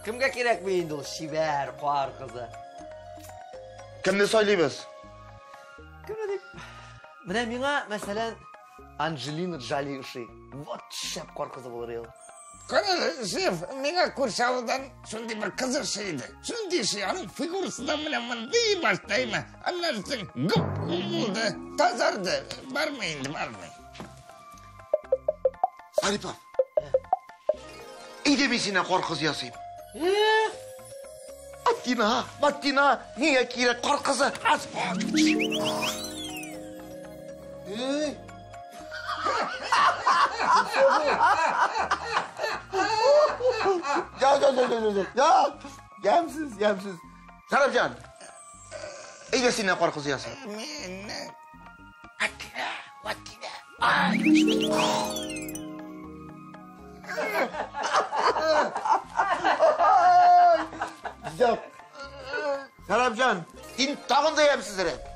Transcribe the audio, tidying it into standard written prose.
Кемгә кирәкми инде ул чибәр кар кызы? Кемне сайлыйбыз? Кемне дип? Менә миңа, мәсәлән, Анджелина Джоли ошый. Вот шәп кар кызы булыр ул. Кара, шеф, миңа күрше авылдан шундый бер кыз ошый иде. Шундый ошый, аның фигурасы да менә мондый баштаймы. Аннан соң гып булды, тазарды. Бармый инде, бармый. Зарипов. Әйдә мин синнән кар кызы ясыйм. Аттина, Маттина, миңа кирәк кар кызы. Эй! Я, я, я, я, я, я. Ямсыз, ямсыз. Шәрәфҗан, әйдә синнән кар кызы ясыйм. Миннән. Аттина, Маттина. Юк. Шәрәфҗан, син тагын да ямсызрак.